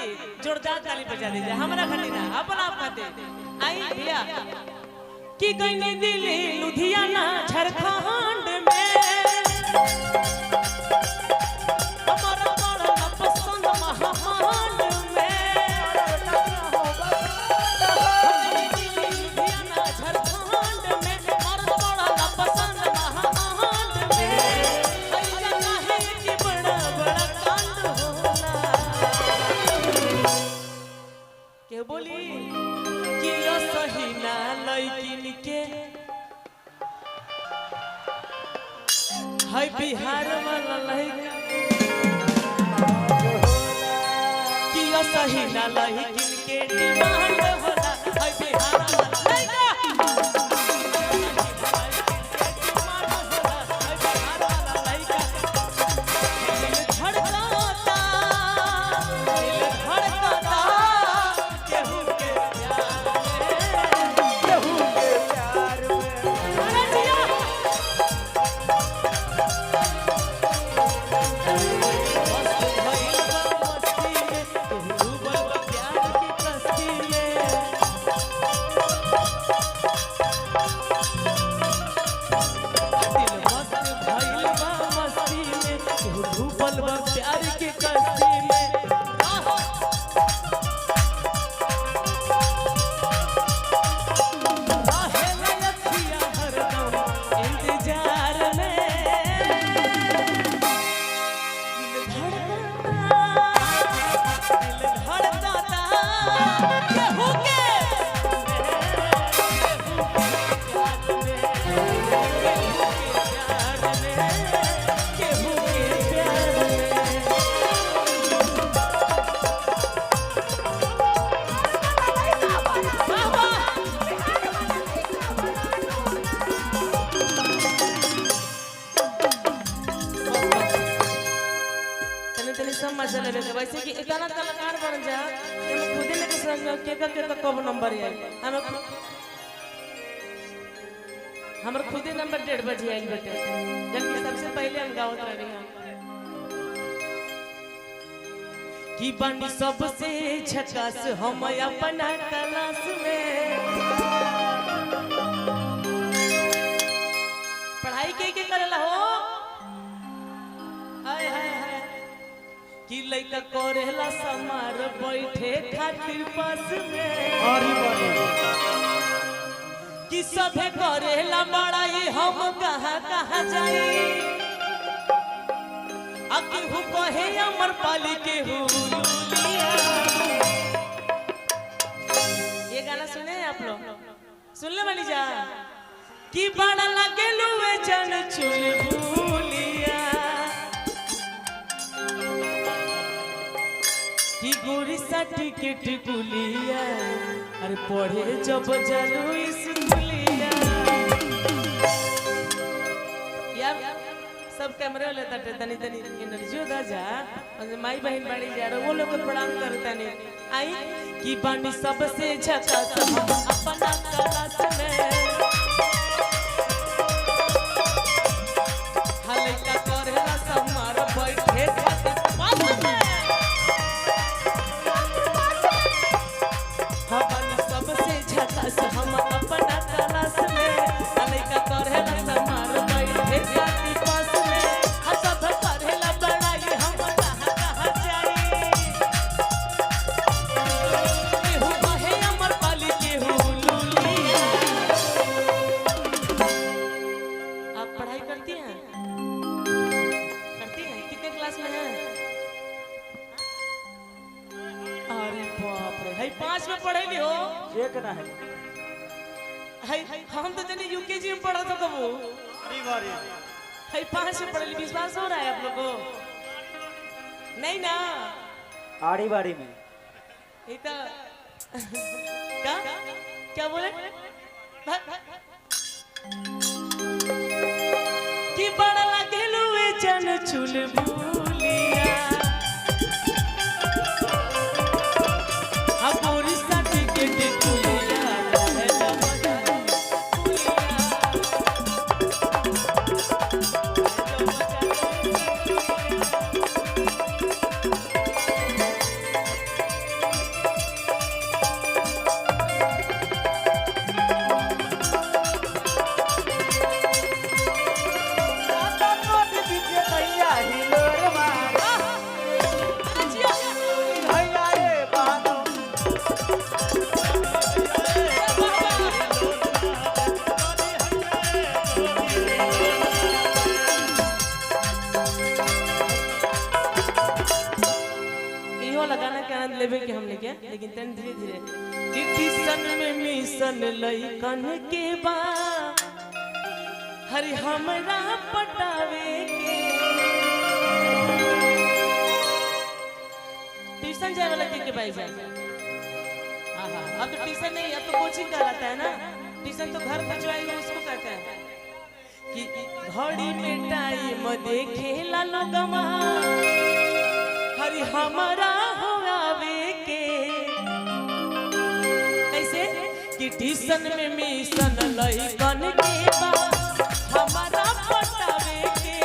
खातिर जोरदार ताली बजा दीजिए, हमरा खातिर ना, अपन आप खातिर। आई भैया कि गईनी दिल्ली लुधियाना झारखंड में, हमारा बड़ा पसंद महामांड में। दिल्ली लुधियाना झारखंड में हमारा बड़ा पसंद महामांड में। ऐसा काहे कि बड़ा बड़ा कांड होला। के बोली कि यो सही ना लइकिन के है बिहार वाला लइका, कि यो सही ना लइकिन के डिमांड होला है बिहार वाला लइका। दिल धड़काता, दिल धड़काता केहू के प्यार में। केहू के प्यार में। अरे जिया! मस्त भइल बा मस्ती में, तू डूबल बा प्यार की कश्ती में। दिल मस्त भइल बा मस्ती में, तू डूबल बा प्यार की कश्ती में। आह! आहे लखिया हरदम इंतजार में। दिल धड़कता, दिल धड़कता केहू के, केहू के प्यार में, केहू के प्यार में। वाह वाह! तनी तनी सब मजा लेवे के, वैसे कि इतना कलाकार बन जा कि हम खुदे लेके समझ में के का कब नंबर आई। हम हमर खुदे नंबर 1:30 बजे आइल बेटे, जबकि सबसे पहले हम गावत रही हम कि बनी सबसे झकास हम अपना क्लास में। पढ़ाई के करेला हो? हाय हाय हाय कि लइका करेला समार बैठे खातिर पास में। आरी बारी। कि सभे करेला बड़ाई हम कहाँ कहाँ जाई, आ केहू कहे अमर पाली केहू लुलिया। ये गाना सुने हैं आप लोग? सुन ले बनी जा कि बड़ा लगे लुए जन चुल भूलिया, कि गोरी सा टिकट गुलिया, अरे पढ़े जब जालू स्कूलिया। यार सब कैमरे वाले तटे तनी तनी एनर्जी दा जा, और माई बहन बाड़ी जा रहे वो लोग के प्रणाम करता नहीं आई कि बानी सबसे झकास हम अपना क्लास में। हल्का करेला समार बैठे खातिर पास में। हमन सबसे झकास हम अपना क्लास में। हल्का करेला समार बैठे खातिर पास में। हा सब करेला बड़ाई हम कहाँ कहाँ जाई, केहू कहे अमर पाली केहू लुलिया। आप पढ़ाई करती हैं? करती हैं? कितने क्लास में हैं? अरे बाप रे, है 5 में पढ़ेली हो? एक ना है। है हम तो जनी यूकेजी में पढ़ा था कबू। आरी बारी। है 5 में पढ़ेली, विश्वास हो रहा है आप लोग को? नहीं ना? आड़ी बाड़ी में। ये तो क्या क्या बोले कि बड़ा लगेलू जन चुल भूलिया, गोरी सा टिकट कुलिया, है जब आनंद लेवे के हमने के, लेकिन तन धीरे धीरे कि किसन में मिशन लइकन के बा हरि हमरा पटावे के। ट्यूशन जाए वाला के भाई जाए? हाँ हाँ, अब तो ट्यूशन नहीं, अब तो कोचिंग कहलाता है ना। ट्यूशन तो घर पर जो आएगा उसको कहता है कि घड़ी में टाइम देखेला लोगवा हरि हमारा होवे के। कैसे कि ट्यूशन में मिशन लइकन के बा हमारा पटावे के।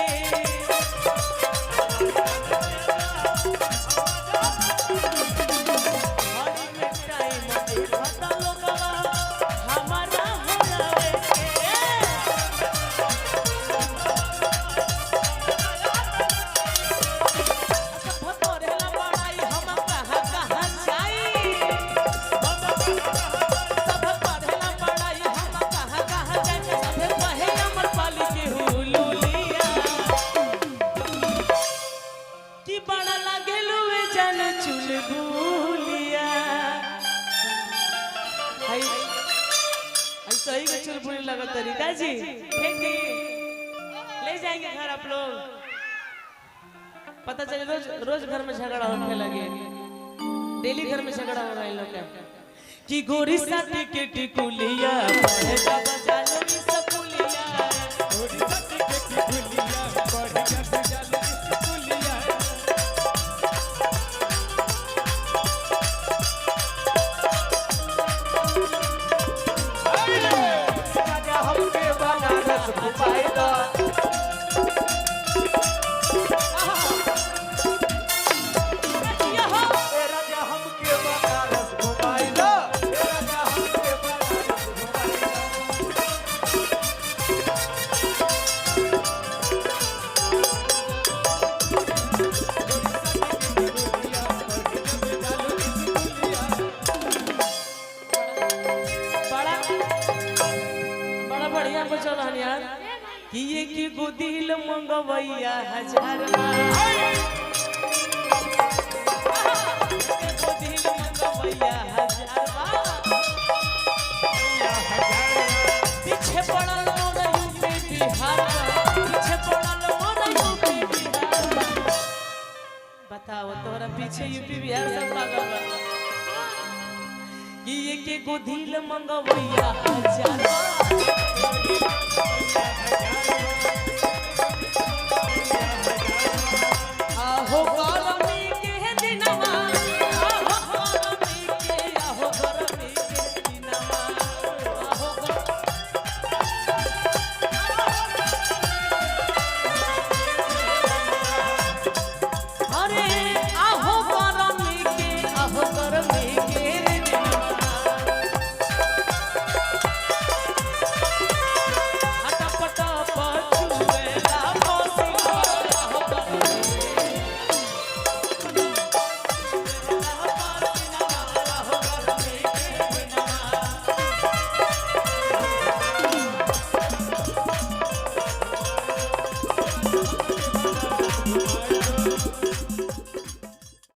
घड़ी में टाइम देखता लोगवा हमारा होवे के। तोरेला बड़ाई हम कहाँ कहाँ जाई, सब पढ़ेला बड़ाई हम कहाँ कहाँ जाई, सब कहे अमर पाली के हुलुलिया कि बड़ा लागेलु ए जान चुलबुलिया। हाय ऐसा ही के चुलबुली लगत तरीका जी, फेंक दी ले जाएंगे घर आप लोग। पता चले रोज रोज घर में झगड़ा होने लगे, डेली घर में झगड़ा हो रहा है लोग का। कि गोरी साथी के टिकुलिया पढ़े बाबा जालो ई सकुलिया। गोरी साथी के टिकुलिया पढ़े जब जालो स्कूलिया। राजा हमके बनारस घुमाई दा। ए राजा हमके बनारस घुमाई दा। ए राजा हमके बनारस घुमाई दा। बड़ा बड़ा बढ़िया बचल हन यार कि ये की गोदिल मंगवैया हजार बार। के गोदिल मंगवैया हजार बार। पीछे पड़ल मोर यूपी बिहार बा। पीछे पड़ल मोर यूपी बिहार बा। बताओ तोरा पीछे यूपी बिहार सब पागल बा कि ये के गोधिल मंगवैया हजार बार।